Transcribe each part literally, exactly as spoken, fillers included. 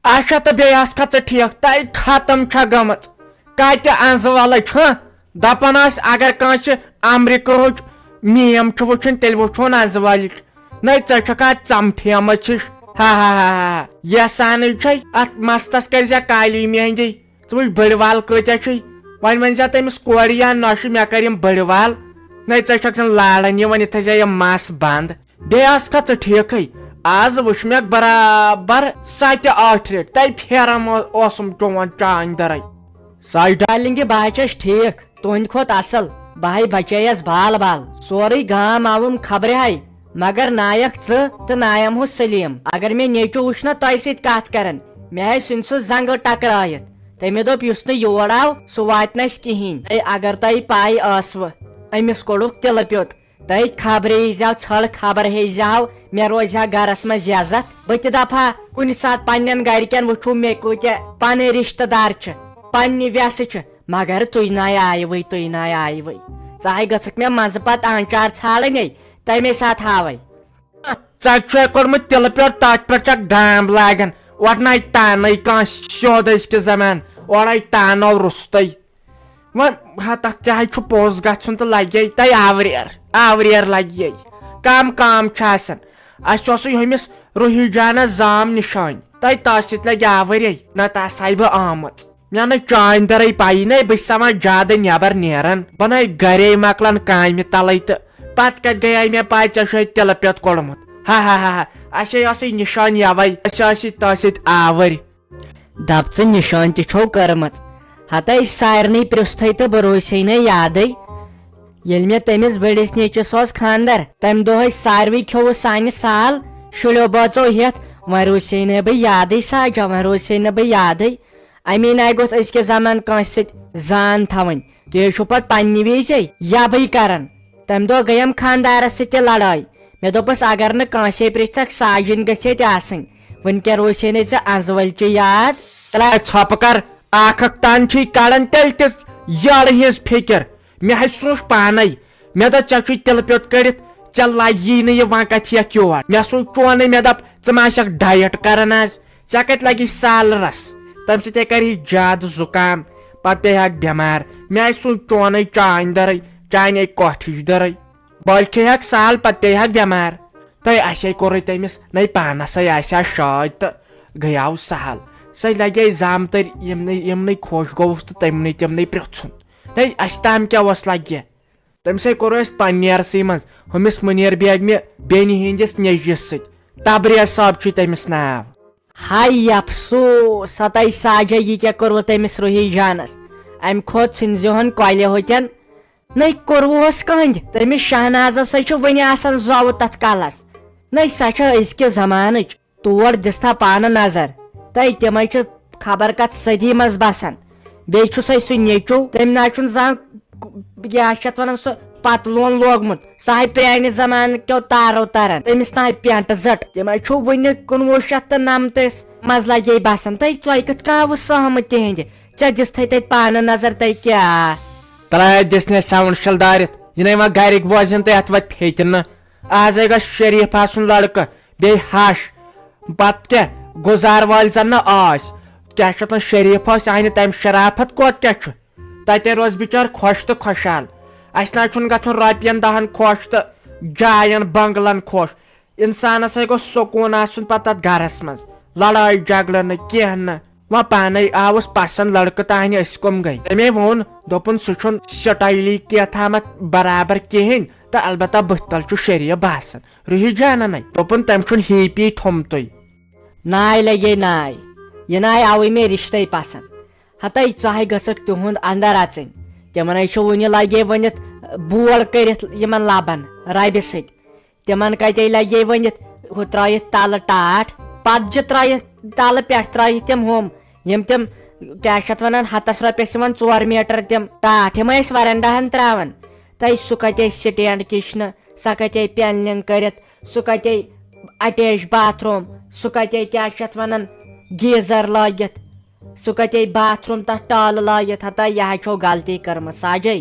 اچھا، تہٕ بیٚیہِ آسکھا ژٕ ٹھیٖک؟ تَے ختم چھا گٔمٕژ؟ کَتہِ اَنزٕ وَلٕچ، ہہ؟ دَپان ٲسۍ اگر کٲنٛسہِ امریکہٕچ میم چھُ وٕچھُن، تیٚلہِ وٕچھون اَنزٕ وَلٕچ۔ نَے ژےٚ چھَکھ اَتھ ژَمٹھیمٕژ ہِش۔ ہا ہا ہا ہا۔ یَسانٕے چھَے، اَتھ مَستَس کٔرۍ زِ کالی مہندی۔ ژٕ وٕچھ بٔڑۍ وال کۭتیٛاہ چھُے۔ وۄنۍ ؤنۍ زِ تٔمِس کورِ یا نۄشہِ، مےٚ کَر یِم بٔڑۍ وال۔ نَے ژےٚ چھَکھ زَن لالَن یِوان، یِتھ تھٲے زِ یِم مَس بنٛد۔ بیٚیہِ آسکھا ژٕ ٹھیٖکھٕے؟ آز وٕچھ مےٚ برابر سَتہِ ٲٹھِ ریٚٹۍ تَے پھیران او-، اوسُم چون چانہِ دَرَے۔ ساے ڈارلِنٛگہِ، بہٕ ہا چھَس ٹھیٖک، تُہٕنٛدِ کھۄتہٕ اَصٕل۔ بہٕ ہَے بَچییَس بال بال۔ سورُے گام آوُم خبرِ ہَے، مگر نایَکھ ژٕ تہٕ نایَم ہُہ سلیٖم۔ اگر مےٚ نیٚچوٗ وٕچھ نہ تۄہہِ سۭتۍ کَتھ کَران، مےٚ ہَے سُنٛد سُہ زنٛگہٕ ٹکرٲیِتھ۔ تٔمۍ دوٚپ، یُس نہٕ یور آو، سُہ واتہِ نہٕ اَسہِ کِہیٖنۍ۔ اے، اگر تۄہہِ پَے ٲسوٕ، أمِس کوٚڑُکھ تِلہٕ پیوٚت۔ تہٕ خبرے ییٖزیو ژھٔڑ، خبر ہیٚیزیو، مےٚ روزِ ہا گرس منٛز عزت۔ بہٕ تہِ دپہٕ ہا کُنہِ ساتہٕ پننٮ۪ن گرِکٮ۪ن، وٕچھِو مےٚ کۭتیاہ پنٕنۍ رشتہٕ دار چھِ، پننہِ وٮ۪سہٕ چھِ، مگر تُہۍ ناے آیوٕے، تُہۍ ناے آیوٕے۔ ژٕ ہاے گٔژھکھ مےٚ منٛزٕ پتہٕ آنچار ژھانڈٕنۍ، تمے ساتہٕ ہاوے۔ ژےٚ چھُے کوٚرمُت تِلہٕ پیوٚر، تتھ پٮ۪ٹھ چھکھ ڈام لاگان، اورٕ ناے تانے کٲنٛسہِ، سیوٚد أزکہِ زمان، اورے تانو روٚستُے۔ وۄنۍ ہتکھ تہِ حظ چھُ پوٚز گژھُن تہٕ لگے تۄہہِ آوریر، آوریر لگہِ یے۔ کم کام چھُ آسان۔ اسہِ اوسُے ہُمِس روحی جانس زام نشٲنۍ، تۄہہِ تس سۭتۍ لگہِ آورے، نتہٕ آسہٕ ہاے بہٕ آمٕژ۔ مےٚ نَے چانہِ دَرٕے پَیی نَے، بہٕ چھُس آسان زیادٕ نٮ۪بر نیران۔ بہٕ نَے گرے مۄکلان کامہِ تَلَے تہٕ پتہٕ کَتہِ گٔیے مےٚ پَے ژےٚ چھُے تِلہٕ پیوٚت کوٚڑمُت۔ ہا ہا ہا ہا، اَسے ٲسٕے نِشٲنۍ یَوَے، أسۍ ٲسٕے تٔتھۍ سۭتۍ آوٕرۍ۔ دَپ ژٕ نِشٲنۍ تہِ چھو کٔرمٕژ۔ ہَتَے سارنٕے پرٛژھتھَے تہٕ بہٕ روٗزسے نَے یادٕے۔ ییٚلہِ مےٚ تٔمِس بٔڑِس نیٚچوِس اوس خانٛدر، تَمہِ دۄہَے ساروٕے کھیوٚوُس سانہِ سال، شُلٮ۪و بٲژو ہٮ۪تھ، وۄنۍ روٗزسے نَے بہٕ یادٕے ساجا، وۄنۍ روٗزسے نہٕ بہٕ یادٕے۔ امی ناے گوٚژھ أزکہِ زمانہٕ کٲنٛسہِ سۭتۍ زان تھاوٕنۍ۔ تُہۍ حظ چھِو پتہٕ پننہِ وِزے یبٕے کران۔ تمہِ دۄہ گٔیم خانٛدارس سۭتۍ تہِ لڑٲے۔ مےٚ دوٚپُس، اگر نہٕ کٲنٛسے پرژھکھ، ساجِن گژھِ ییٚتہِ آسٕنۍ۔ وُنہِ کیٛاہ روٗزِ ہے نہٕ ژےٚ انزٕ ولچہِ یاد؟ تلے ژھۄپہٕ کر، اکھ اکھ تن چھُے کڑان تیٚلہِ تہِ یٔڑ ہٕنٛز فکر۔ مےٚ ہے سوٗنچ پانے، مےٚ دوٚپ، ژےٚ چھُے تِلہٕ پیوٚت کٔڑِتھ، ژےٚ لگی نہٕ یہِ، وۄنۍ کتہِ یِکھ یور؟ مےٚ سوٗنچ چونٕے، مےٚ دوٚپ، ژٕ ما آسکھ ڈایٹ کران آز؟ ژےٚ کتہِ لگی سالرس؟ تمہِ سۭتۍ ہے کرِ زیادٕ زُکام، پتہٕ پیٚیہِ ہاکھ بٮ۪مار۔ مےٚ آسہِ سُہ چونٕے چانۍ دٔرٕے، چانے کۄٹھ ہِش دٔرٕے۔ بلکہِ ہیٚکھ سال پتہٕ پیٚیہِ ہاکھ بٮ۪مار۔ تہٕ اسے کوٚرُے تٔمِس نَے پانس سۭتۍ آسہِ ہا شٲدۍ تہٕ گٔیاو سہل۔ سۄ لگے زامتٕرۍ یِمنٕے، یِمنٕے خۄش گوٚوُس تہٕ تٔمنٕے تِمنٕے پرٛژھُن۔ تہٕ اسہِ تام کیٛاہ اوس لگہِ؟ تٔمِسے کوٚر اَسہِ پننیرسٕے منٛز ہُمِس مُنیر بیگمہِ بیٚنہِ ہٕنٛدِس نیٚچوِس سۭتۍ۔ تبریز صٲب چھُ تٔمِس ناو۔ ہاے افسوس، ہتاے ساجا، یہِ کیٛاہ کوٚروٕ تٔمِس روحی جانس؟ امہِ کھۄتہٕ ژھٕنزِہون کۄلہِ ہوٚتٮ۪ن۔ نَے کوٚروُہس کٔنٛدۍ، تٔمِس شہنازس ہے چھُ وُنہِ آسان زوٕ تتھ کلس۔ نَے سۄ چھےٚ أزکہِ زمانٕچ۔ تور دِژتھا پانہٕ نظر؟ تہٕ تِمے چھِ خبر کتھ صدی منٛز بسان۔ بیٚیہِ چھُ سۄے سُہ نیٚچو، تٔمۍ نہ چھُنہٕ زانٛہہ، کیٛاہ چھِ اتھ ونان، سُہ پتلون لوگمُت۔ سُہ ہاے پرٛانہِ زمانہٕ کیو تارو تران۔ تٔمِس تام پینٹ زٔٹ۔ تِمے چھُ وُنہِ کُنوُہ شیٚتھ تہٕ نمتس منٛز لگے بسان۔ تہٕ تۄہہِ کِتھ کٔنۍ آوٕ سہمہٕ تِہنٛدِ؟ ژےٚ دِژتھے تتہِ پانہٕ نظر، تۄہہِ کیٛاہ؟ ترٛایتھ دِژ نہٕ اَسہِ ساوُنٛڈ شل دٲرِتھ، یہِ نے وۄنۍ گرِکۍ بوزن تہٕ اتھ وتہِ فیتہِ نہٕ۔ آز ہے گژھِ شریف آسُن لڑکہٕ، بیٚیہِ ہش۔ پتہٕ کیٛاہ، گُزار وٲلۍ زن نہٕ ٲسۍ۔ کیٛاہ چھِ اتھ ونان، شریف ٲسۍ، اہنہِ تمہِ شرافت کوت کیٛاہ چھُ؟ تتے روزِ بِچار خۄش تہٕ خۄشحال۔ اسہِ نہ چھُنہٕ گژھُن رۄپین دہن خۄش تہٕ جاین بنگلن خۄش۔ انسانس ہے گوٚژھ سکوٗن آسُن پتہٕ تتھ گرس منٛز۔ لڑٲے جھگڑٕ نہٕ، کینٛہہ نہٕ۔ وۄنۍ پانے آوُس پسند لڑکہٕ تانۍ، أسۍ کۄم گٔے؟ تٔمۍ ووٚن، دوٚپُن، سُہ چھُنہٕ سٹایلی کینٛہہ تھامتھ برابر کِہیٖنۍ، تہٕ البتہ بٕتھِ تل چھُ شریف باسان۔ روحی جانن ہے دوٚپُن، تٔمۍ چھُنہٕ ہی پی تھوٚمتُے۔ ناے لگے ناے، یہِ ناے آوٕے مےٚ رشتے پسند۔ ہتے ژاہے گٔژھکھ تِہُنٛد اندر اژٕنۍ۔ تِمن ہے چھُ وُنہِ لگے ؤنِتھ بول کٔرِتھ یِمن لبن ربہِ سۭتۍ۔ تِمن کتے لگے ؤنِتھ ہُہ ترٲیِتھ تلہٕ ٹاٹھ، پتجہِ ترٲیِتھ تلہٕ، پٮ۪ٹھ ترٲیِتھ تِم ہُم، یِم تِم کیٛاہ چھِ اتھ ونان، ہتس رۄپیس یِوان ژور میٹر تِم ٹاٹھ، یِم ٲسۍ ورنڈاہن تراوان۔ تہٕ سُہ کتے سٹینڈ کِچنہٕ، سۄ کتے پینلنگ کٔرِتھ، سُہ کتے اٹیچ باتھ روم، سُہ کتے کیٛاہ چھِ اتھ ونان، گیٖزر لٲگِتھ، سُہ کتے باتھ روم تتھ ٹالہٕ لٲگِتھ۔ ہتا یہِ ہا چھو غلطی کٔرمٕژ ساجے،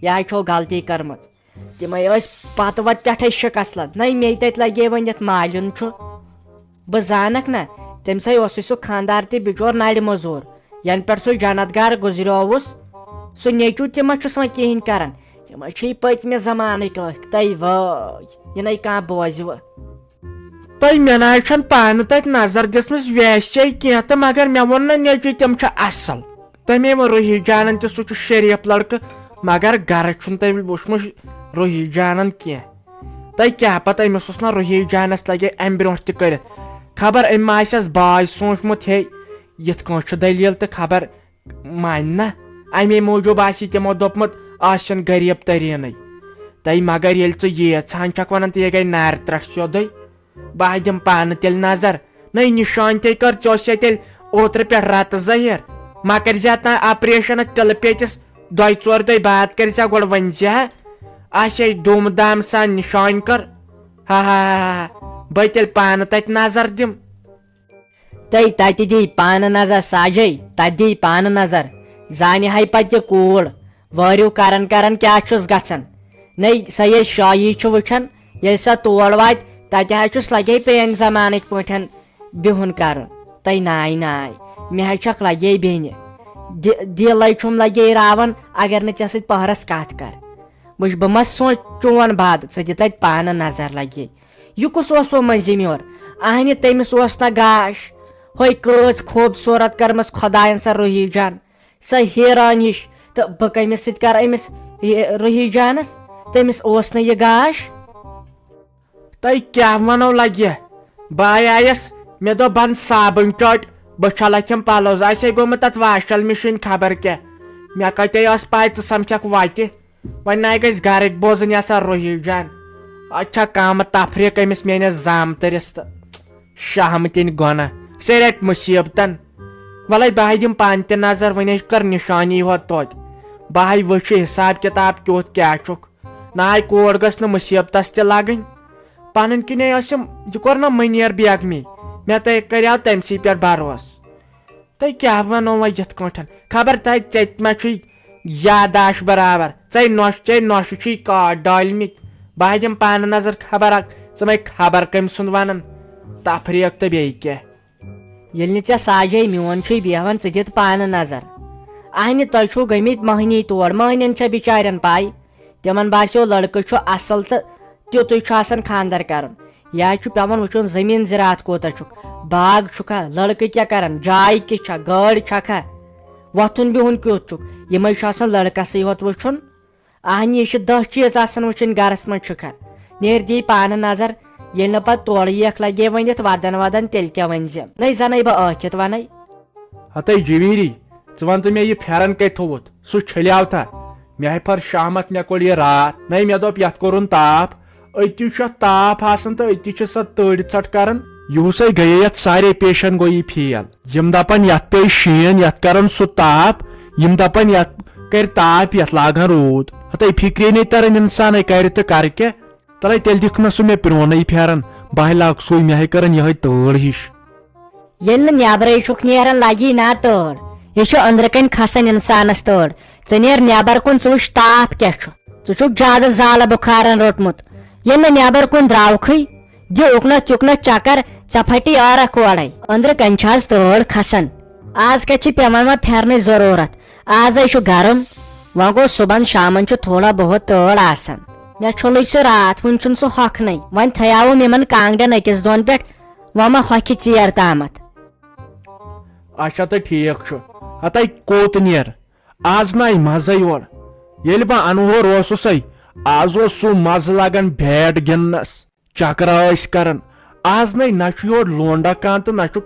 یہِ ہا چھو غلطی کٔرمٕژ۔ تِمے ٲسۍ پتہٕ وتہٕ پٮ۪ٹھے شکست لد۔ نَے مے تتہِ لگے وۄنۍ یتھ مالیُن چھُ۔ بہٕ زانکھ نہ، تٔمۍ سٕے اوسُے سُہ خانٛدار تہِ بِچور نرِ مٔزوٗر، ینہٕ پٮ۪ٹھ سُہ جنت گار گُزریووُس۔ سُہ نیٚچوٗ تہِ ما چھُس وۄنۍ کِہیٖنۍ کران، تِم چھِ پٔتمہِ زمانٕکۍ لٔکھ۔ تَے وٲے، یہِ نَے کانٛہہ بوزِ وۄنۍ۔ تۄہہِ مےٚ نہ حظ چھَنہٕ پانہٕ تَتہِ نظر دِژمٕژ ویسے کینٛہہ تہٕ، مگر مےٚ ووٚن نہ نیٚچوٗ تِم چھِ اَصٕل۔ تَمے ووٚن روحی جانَن تہِ، سُہ چھُ شریٖف لڑکہٕ، مگر گرٕ چھُنہٕ تٔمۍ وٕچھمُت روحی جانَن کینٛہہ۔ تۄہہِ کیٛاہ پتہ أمِس اوس نہ روحی جانَس لگے اَمہِ برونٛٹھ تہِ کٔرِتھ۔ خبر أمۍ ما آسٮ۪س باے سوٗنٛچمُت، ہے یِتھ کٲنٛٹھۍ چھُ دٔلیٖل تہٕ خبر مانہِ نہ۔ اَمے موٗجوٗب آسی تِمو دوٚپمُت آسن غریٖب تریٖنٕے۔ تَے مگر ییٚلہِ ژٕ ییٖژہن چھکھ ونان تہٕ یہِ گٔے نارِ ترٛٹھ سیوٚدُے۔ بہٕ ہا دِمہٕ پانہٕ تیٚلہِ نظر۔ نٔے نِشٲنۍ تے کٔر، ژےٚ اوسے تیٚلہِ اوترٕ پٮ۪ٹھ رتہٕ ظٲہِر۔ مہ کٔرۍ زِ اتھ تام آپریشن، اتھ تِلہٕ پیٚتِس دۄیہِ ژورِ دۄہہِ بعد کٔرۍ زِ گۄڈٕ ؤنۍ زِ ہا۔ آسے دوٗم دام سان نِشٲنۍ کٔر۔ ہا ہا ہا ہا۔ بہٕ تیٚلہِ پانہٕ تتہِ نظر دِمہٕ۔ تٔے تتہِ دی پانہٕ نظر ساجے، تتہِ دی پانہٕ نظر۔ زانہِ ہاے پتہٕ یہِ کوٗر، وٲرِو کران کران کیٛاہ چھُس گژھان۔ نٔے سۄ ییٚلہِ شٲہی چھُ وٕچھان، ییٚلہِ سۄ تور واتہِ، تتہِ حظ چھُس لگے پرٛانہِ زمانٕکۍ پٲٹھۍ بِہُن کرُن۔ تٔے ناے ناے، مےٚ حظ چھکھ لگے بیٚنہِ۔ دِ-، دِلے چھُم لگے راوان، اگر نہٕ ژےٚ سۭتۍ پہرس کتھ کر۔ وٕچھ، بہٕ ما سونچ چون باد، ژٕ دِ تتہِ پانہٕ نظر لگے۔ یہِ کُس اوس وۄنۍ مٔنٛزِم یور؟ اہنہِ، تٔمِس اوس نہ گاش۔ ہوے کۭژ خوٗبصوٗرت کٔرمٕژ خۄداین سۄ روحی جان، سۄ حیران ہِش۔ تہٕ بہٕ کٔمِس سۭتۍ کرٕ أمِس یہِ روحی جانس؟ تٔمِس اوس نہٕ یہِ گاش۔ تۄہہِ کیٛاہ ونو لگہِ؟ بہٕ آیس، مےٚ دوٚپ بن صابن چٲٹۍ، بہٕ چھلکھ یِم پلو، آسہِ ہے گوٚمُت تتھ واشل مشیٖن خبر کیٛاہ۔ مےٚ کتے ٲس پاے ژٕ سمکھکھ وتہِ۔ وۄنۍ نَے گژھِ گرٕکۍ بوزٕنۍ، یہِ ہسا روحی جان۔ اَتہِ چھا کم تفریٖق أمِس میٲنِس زامتٕرِس تہٕ شاہمہٕ کِنۍ گۄناہ۔ سُہ رَٹہِ مُصیٖبتن۔ وَلَے بہٕ ہاے دِمہٕ پانہٕ تہِ نظر، وۄنۍ ہے کٔر نِشٲنی ہوت توتہِ۔ بہٕ ہاے وٕچھِ حساب کِتاب کیُتھ کیٛاہ چھُکھ۔ نہ ہاے کوٗر گٔژھ نہٕ مُصیٖبتس تہِ لگٕنۍ۔ پنٕنۍ کِنۍ ٲسِم، یہِ کوٚر نہ مُنیر بیگمی۔ مےٚ تۄہہِ کریاو تٔمۍ سٕے پٮ۪ٹھ بھروسہٕ۔ تۄہہِ کیٛاہ وَنو وۄنۍ یِتھ کٲٹھۍ؟ خبر تۄہہِ ژےٚ تہِ ما چھُے یاداش برابر؟ ژےٚ نۄش، ژےٚ نۄشہِ چھُے کاٹھ ڈٲلمٕتۍ۔ بہٕ ہا دِمہٕ پانہٕ نظر خبر اکھ، ژٕ مَے خبر کٔمۍ سُنٛد وَنان۔ تفریٖق تہٕ بیٚیہِ کیٛاہ۔ ییٚلہِ نہٕ ژےٚ ساجے میون چھُے بیہوان، ژٕ دِتھ پانہٕ نظر۔ اہنہِ، تۄہہِ چھُو گٔمٕتۍ مٔہنی تور، مٔہنِین چھےٚ بِچارٮ۪ن پَے۔ تِمن باسیو لڑکہٕ چھُ اصل تہٕ تیُتُے چھُ آسان خاندر کرُن۔ یا چھُ پٮ۪وان وٕچھُن زٔمیٖن زِراعت کوٗتاہ چھُکھ، باغ چھُکھا، لڑکہٕ کیٛاہ کرن، جاے کِژھ چھےٚ، گٲڑۍ چھکھا، وۄتھُن بِہُن کیُتھ چھُکھ۔ یِمے چھُ آسان لڑکسٕے ہوت وٕچھُن۔ اہنہِ، یہِ چھِ دہ چیٖز آسان وٕچھِنۍ گرس منٛز چھُکھا۔ نیرِ دی پانہٕ نظر، ییٚلہِ نہٕ پتہٕ تورٕ ییکھ لگے ؤنِتھ ودن ودن، تیٚلہِ کیٛاہ ؤنزِ؟ نَے زنے بہٕ ٲکھِتھ ونے۔ ہتے جویری، ژٕ وَن تہٕ مےٚ، یہِ پھٮ۪رن کَتہِ تھوٚوُتھ؟ سُہ چھٔلیاو تھا؟ مےٚ ہے پھٔر شامَتھ، مےٚ کوٚڑ یہِ راتھ۔ نَے، مےٚ دوٚپ یَتھ کوٚرُن تاپھ، أتی چھُ اَتھ تاپھ آسان تہٕ أتی چھِ سۄ تٔڑۍ ژَٹ کَران۔ یِہُسَے گٔیے یَتھ سارے پیشن گویی فیل۔ یِم دَپَن یَتھ پیٚیہِ شیٖن، یَتھ کَرَن سُہ تاپھ، یِم دَپَن یَتھ کَرِ تاپھ، یَتھ لاگہَن روٗد۔ ہَتَے فِکرے نے تَران اِنسانَے کَرِ تہٕ کَرِ کیٛاہ؟ تَلَے تیٚلہِ دِکھ نہ سُہ مےٚ پرٛونُے پھٮ۪رن، بہٕ ہے لاگہٕ سُے، مےٚ ہے کَرَن یِہوٚے تٲڑ ہِش۔ ییٚلہِ نہٕ نٮ۪برَے چھُکھ نیران، لگی نا تٲر۔ یہِ چھُ أنٛدرٕ کَنۍ کھسان اِنسانَس تٲر۔ ژٕ نیر نٮ۪بر کُن، ژٕ وٕچھ تاپھ کیٛاہ چھُ۔ ژٕ چھُکھ زیادٕ زالہٕ بُخارَن روٚٹمُت۔ ییٚلہِ نہٕ نٮ۪بر کُن درٛاوکھٕے، دِ اُکنَتھ یُکنَتھ چکر، ژےٚ پھٹی عٲرق اورَے۔ أنٛدرٕ کَنۍ چھِ آز تٲر کھسان۔ آز کَتہِ چھِ پٮ۪وان وۄنۍ پھٮ۪رنٕچ ضروٗرت؟ آزَے چھُ گرم، وۄنۍ گوٚو صُبحن شامَن چھُ تھوڑا بہت تٲر آسان۔ مےٚ چھوٚلُے سُہ راتھ، وُنہِ چھُنہٕ سُہ ہۄکھنَے۔ وۄنۍ تھیاوُم یِمَن کانٛگڑٮ۪ن أکِس دۄن پٮ۪ٹھ، وۄنۍ ما ہۄکھِ ژیر تامَتھ۔ اچھا تہٕ ٹھیٖک چھُ۔ ہتے کوٚت نیر؟ آز ناے مزے یور۔ ییٚلہِ بہٕ انوہور اوسُسے، آز اوس سُہ مزٕ لگان بیٹ گِنٛدنس، چکرا ٲسۍ کران۔ آز ناے نہ چھُ یور لونڈا کانٛہہ تہٕ نہ چھُ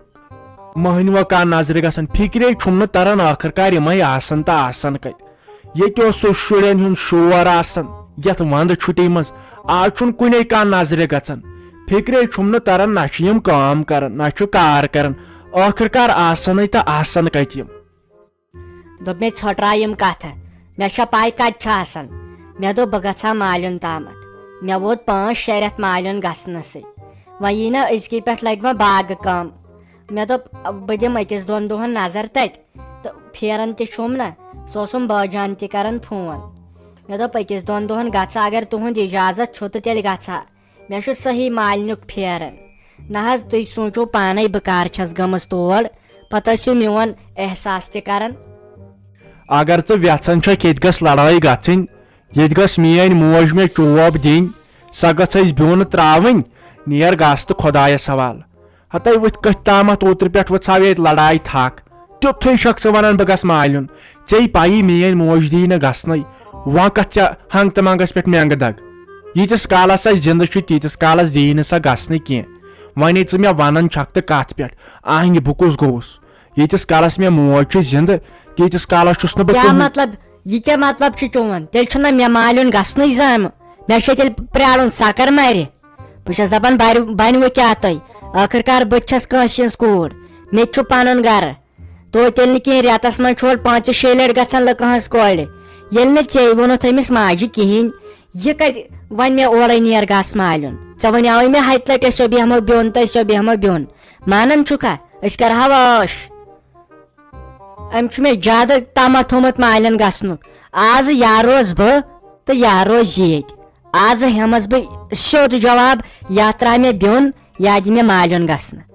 مٔہنِوَ کانٛہہ نظرِ گژھان۔ فکرے چھُم نہٕ تران ٲخٕر کار یِمے آسان تہٕ آسان کتہِ۔ ییٚتہِ اوس سُہ شُرٮ۪ن ہُنٛد شور آسان یتھ ونٛدٕ چھُٹی منٛز، آز چھُنہٕ کُنے کانٛہہ نظرِ گژھان۔ فکرے چھُم نہٕ تران نہ چھِ یِم کٲم کران، نہ چھُ کار کران۔ ٲخٕر کار آسنے تہٕ آسان کتہِ یِم۔ دوٚپ مےٚ، ژھۄٹراو یِم کتھٕ، مےٚ چھےٚ پاے کتہِ چھِ آسان۔ مےٚ دوٚپ، بہٕ گژھٕ ہا مالیُن تامتھ۔ مےٚ ووت پانٛژھ شےٚ رٮ۪تھ مالیُن گژھنسٕے۔ وۄنۍ یی نہ أزکی پٮ۪ٹھ لگہِ وۄنۍ باغہٕ کٲم۔ مےٚ دوٚپ، بہٕ دِمہٕ أکِس دۄن دۄہن نظر تتہِ۔ تہٕ پھیران تہِ چھُم نہ، سُہ اوسُم بٲجان تہِ کران فون۔ مےٚ دوٚپ، أکِس دۄن دۄہن گژھٕ، اگر تُہُنٛد اجازت چھُ تہٕ تیٚلہِ گژھٕ ہا۔ مےٚ چھُ صحیح مالنیُک پھیران۔ نہ حظ، تُہۍ سوٗنٛچِو پانے، بہٕ کر چھَس گٔمٕژ تور، پتہٕ ٲسِو میون احساس تہِ کران۔ اگر ژٕ یژھان چھکھ ییٚتہِ گٔژھ لڑٲے گژھٕنۍ، ییٚتہِ گٔژھ میٲنۍ موج مےٚ چوب دِنۍ، سۄ گٔژھ أسۍ بیوٚن ترٛاوٕنۍ، نیر گژھ تہٕ خۄدایس حوالہٕ۔ ہتے وٕتھۍ کٔتھۍ تامتھ اوترٕ پٮ۪ٹھ وٕژھاو ییٚتہِ لڑایہِ تھکھ، تیُتھُے چھکھ ژٕ ونان بہٕ گژھٕ مالیُن۔ ژےٚ پَیی میٲنۍ موج دِیہِ نہٕ گژھنَے، وۄنۍ کتھ ژےٚ ہنٛگ تہٕ منٛگس پٮ۪ٹھ مٮ۪نٛگہٕ دگ؟ ییٖتِس کالس سۄ زِندٕ چھِ تیٖتِس کالس دِیہِ نہٕ سۄ گژھنہٕ کینٛہہ۔ وۄنۍ ژٕ مےٚ ونان چھکھ تہٕ کتھ پٮ۪ٹھ، آہنہِ بہٕ کُس گوٚوُس؟ ییٖتِس کالس مےٚ موج چھِ زِندٕ، تیٖتِس کالس چھُس نہٕ بہٕ کیٛاہ کٕہٕنۍ۔ مطلب؟ یہِ کیٛاہ مطلب چھُ چون؟ تیٚلہِ چھُنہ مےٚ مالیُن گژھنُے زامہٕ؟ مےٚ چھا تیٚلہِ پرٛارُن سۄ کر مرِ؟ بہٕ چھَس دَپان بَرِ بَنہِ وۄنۍ کیٛاہ تۄہہِ؟ ٲخٕر کار بہٕ تہِ چھَس کٲنٛسہِ ہِنٛز کوٗر، مےٚ تہِ چھُ پَنُن گَرٕ۔ توتہِ ییٚلہِ نہٕ کینٛہہ، رٮ۪تَس منٛز چھُ اورٕ پانٛژِ شیٚیہِ لَٹہِ گژھان لُکہٕ ہٕنٛز کورِ۔ ییٚلہِ نہٕ ژےٚ ووٚنُتھ أمِس ماجہِ کِہیٖنۍ، یہِ کَتہِ وَنہِ مےٚ اورَے نیر گاسہٕ مالیُن؟ ژےٚ وَنیٛاوُے مےٚ ہَتہِ لَٹہِ أسۍ بیٚہمو بیوٚن تہٕ أسۍ بیٚہمو بیوٚن۔ مانان چھُکھا؟ أسۍ کَرہاو عٲش۔ أمۍ چھُ مےٚ زیادٕ تَمَہ تھوٚمُت مالٮ۪ن گژھنُک۔ آزٕ یا روز بہٕ تہٕ یا روز یہِ ییٚتہِ۔ آزٕ ہٮ۪مَس بہٕ سیوٚد جواب، یا ترٛاو مےٚ بیوٚن، یا دِ مےٚ مالٮ۪ن گژھنہٕ۔